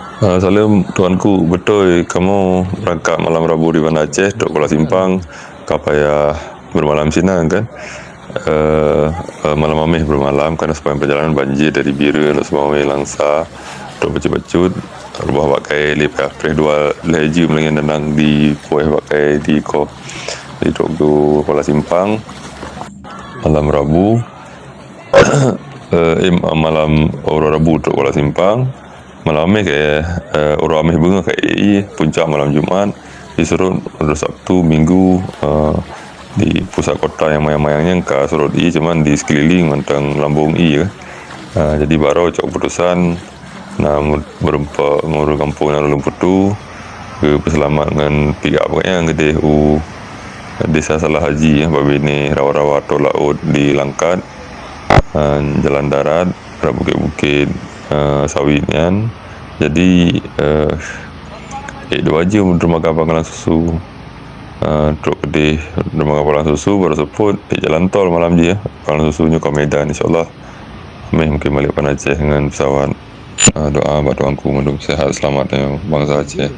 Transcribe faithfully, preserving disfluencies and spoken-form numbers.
Ah, saleuem tuanku, beutôi kamoe beurangkat malam Rabu di Banda Aceh trok Kuala Simpang, ka payah beumalam sinan kan. Eh, eh, malam Hamèh beumalam karena sepanjang perjalanan banjir dari Bireuen, Lhokseumawe, Langsa, trok bacut-bacut, reubah bak kayèe lé payah preh dua lhèe jeum lagèe nyan, di poh bak kayèe di ko, di trok keu Kuala Simpang. Malam Rabu, eh, eh, malam uroe Rabu trok Kuala Simpang. Malam Hamèh ka, eh, uroe Hamèh beungoh ka ie, puncak malam Jumat, di surot uroe Sabtu, Minggu, eh, di pusat kota nyang manyang-manyang nyan ka surot ie, cuman di seukeuliléng mantong lambông ie. Eh, jadi baroe cok keuputosan na meu-, meureumpok ngon ureueng gampông nyang rhueng putu, geupeuseulamat ngon pihak pokoknya geudeh u Desa Salah Haji, ya, babine rawa-rawa atau laôt di Langkat, eh, jalan darat, rot bukét-bukét, eh, sawit nyan. Jadi, eh, ék dua jeum dermaga Pangkalan Susu. Eh, trok keudeh dermaga Pangkalan Susu, baru seupôt ék jalan tol malam jih, ya. Pangkalan Susu nyoe ka Medan, insyaallah. Meh mungkin balik Banda Aceh ngon pesawat. Eh, doa bak tuanku mandum sehat selamat, ya, bangsa Aceh.